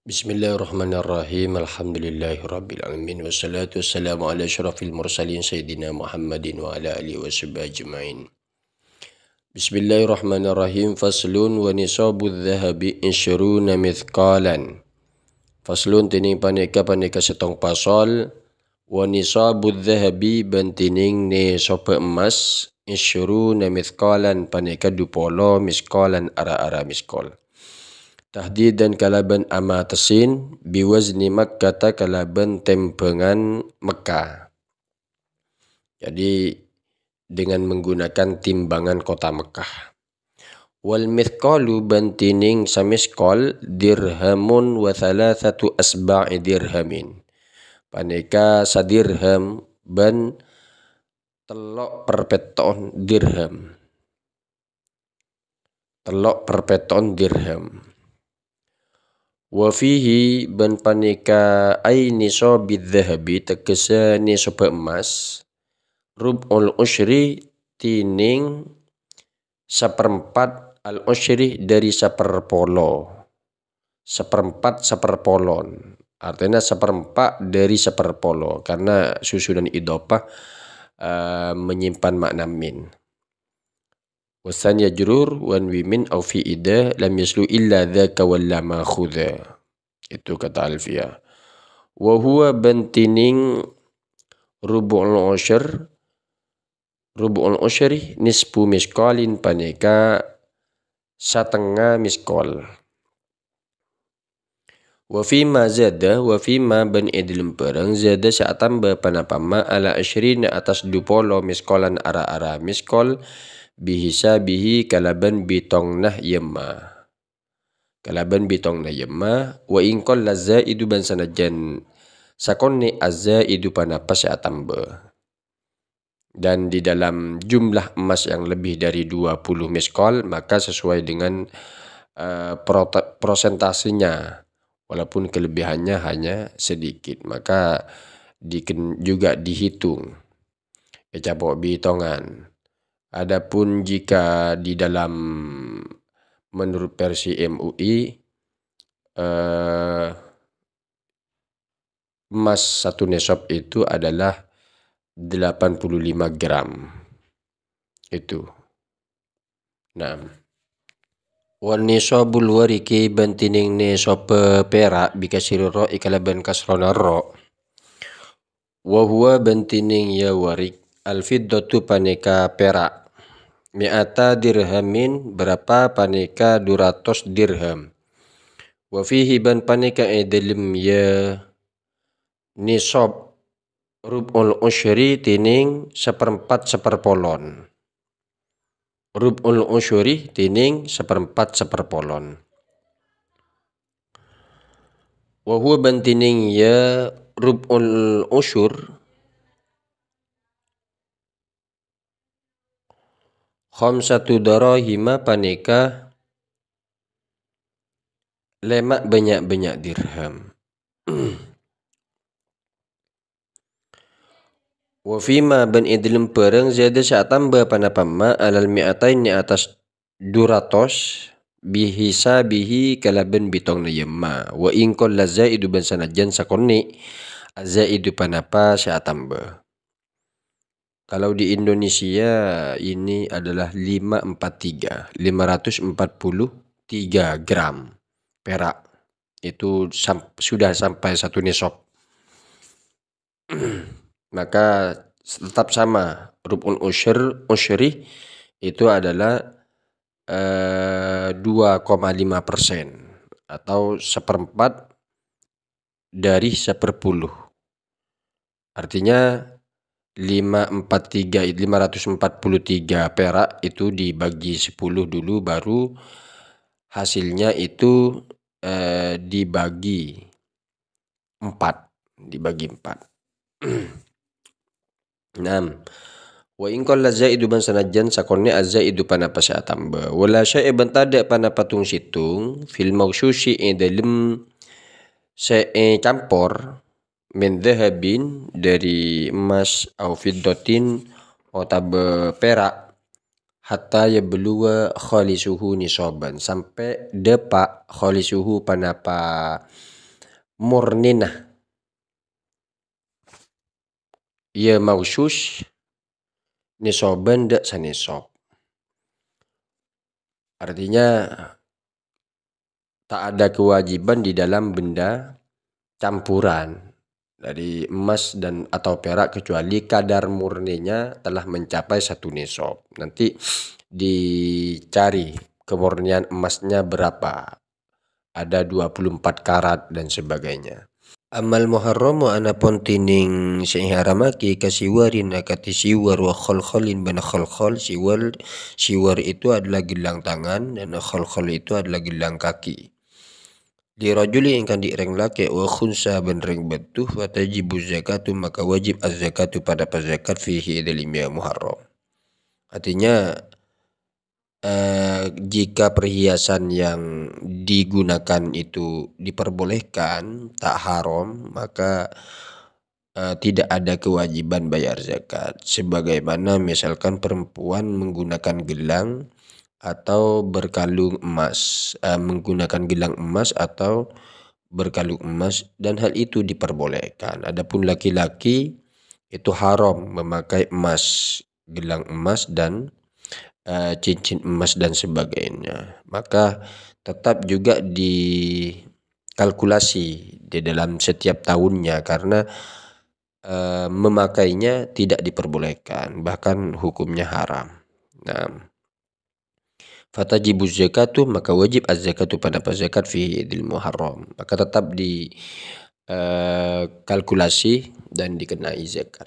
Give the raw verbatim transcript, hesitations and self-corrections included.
Bismillahirrahmanirrahim. Alhamdulillahirabbil alamin. Wassalatu wassalamu ala asyrafil mursalin sayyidina Muhammadin wa ala alihi wa sahbihi ajmain. Bismillahirrahmanirrahim. Faslun wa nisabudz dzahabi isyruna mitsqalan. Faslun, dening paneka, paneka settong pasal. Wa nisabudz dzahabi, ban dening nesobba emmas, isyruna mitsqalan, paneka dupolo mitsqalan, ara-ara mitsqal. Tahdidan kalaban amatesin, biwazni Makkata kalaban tembangan Mekkah. Jadi, dengan menggunakan timbangan kota Mekkah. Wal mitsqalu, ban dening samiskol, dirhamun wa thalathatu asba'i dirhamin. Paneka sadirham ban tello' perpetto'on dirham. Tello' perpetto'on dirham. Wa fihi, ban paneka ai nisabidz dzahabi, tegese nesobba emmas, rub'ul usyri, dening saperempat al usyri dari saperpolo. Saperempat saperpolon. Artinya seperempat dari seperpolo, karena susunan idhofah, eh, menyimpan makna min. Wasan yajrur wan wimin au fi ida lam yaslu illa dzaka walla ma khudha. Itu kata Alfiyah. Wa huwa, ban dening rub'ul usyr, rub'ul usyri nisfu misqalin, paneka satengnga misqal. Wa fima zada, wa fima, ban e dhalem barang, zada se atamba panapa ma, ala asyrina, atas dupolo misqalan, ara-ara misqal, bihisabihi, kalaban bitongna yemma. Kalaban bitongna yemma, wa in qalla zaidu, ban sanajan sakonne' azzaidu panapa se atamba. Dan di dalam jumlah emas yang lebih dari dua puluh misqal, maka sesuai dengan, eh, prota-, prosentasenya, walaupun kelebihannya hanya sedikit, maka diken-, juga dihitung, ecapo' bitongan. Adapun jika di dalam, menurut versi M U I, eh, emas satu nisab itu adalah delapan puluh lima gram. Itu. Nah. Wan nisabul wariki, ban dening nisab pera', bikasri ro, kalaban kasrona ro. Wa huwa, ban dening ya warik, al fiddatu, paneka pera'. Mi'ata dirhamin, berapa, paneka dua ratus dirham. Wa fihi, ban paneka e dhalem ya nisab rub'ul usyri, dening saperempat saperpolon. Rub'ul usyri, dening saperempat saperpolon. Wa huwa, ban dening ya rub'ul usyr, khamsatu darahima, paneka lema' bannya'-bannya' dirham. Wa fima, ban e dhalem barang, zada se atamba panapa ma, alal mi'ataini, atas dua ratus, bihisabihi, kalaban bitongna yemma. Wa in qalla zaidu, ban sanajan sakonne' azzaidu panapa se atamba. Kalau di Indonesia ini adalah lima empat tiga, lima ratus empat puluh tiga gram perak. Itu sam-, sudah sampai satu nisab. Maka tetap sama, rub'ul usyr, usyri itu adalah, eh, dua koma lima persen atau seperempat dari seperpuluh. Artinya, lima empat tiga, lima ratus empat puluh tiga perak itu dibagi sepuluh dulu, baru hasilnya itu, eh, dibagi empat, dibagi empat. Enam. Wa in qalla zaidu, ban sanajan sakonne' azzaidu panapa se atamba. Wala syai'a, ban tadha' panapa tung-settong, fil maghsyusyi, e dhalem se ecampor, min dzahabin, dari emas, au fiddatin, otaba perak, hatta yabluwa khalisuhu nisaban, sampai dapa' khalisuhu panapa murnina. Iyâ maghsus, nisoban dâ' sanèsob. Artinya, tak ada kewajiban di dalam benda campuran dari emas dan atau perak, kecuali kadar murninya telah mencapai satu nisab. Nanti dicari kemurnian emasnya berapa. Ada dua puluh empat karat dan sebagainya. Amal muharramu anapun tining sè èharamaghi ka siwarin akadhi siwar wa khalkhalin bân khalkhal. Siwar, siwar itu adalah gelang tangan dan khalkhal itu adalah gelang kaki. Li rajuli èngkang dhi' rèng lakè' wa khunsa bân rèng bâdhu, wa tajibu zakatu, maka wajib az-zakatu, padâpa zakat, fihi è dhâlem muharram. Artinya, eh, jika perhiasan yang digunakan itu diperbolehkan, tak haram, maka, eh, tidak ada kewajiban bayar zakat. Sebagaimana misalkan perempuan menggunakan gelang atau berkalung emas, eh, menggunakan gelang emas atau berkalung emas, dan hal itu diperbolehkan. Adapun laki-laki, itu haram memakai emas, gelang emas dan, eh, cincin emas dan sebagainya. Maka tetap juga dikalkulasi di dalam setiap tahunnya karena, eh, memakainya tidak diperbolehkan, bahkan hukumnya haram. Nah, fatajibu zakatu, maka wajib az-zakatu, padâpa zakat, fihi è dhâlem muharram. Maka tetap di, eh, kalkulasi dan dikenai zakat.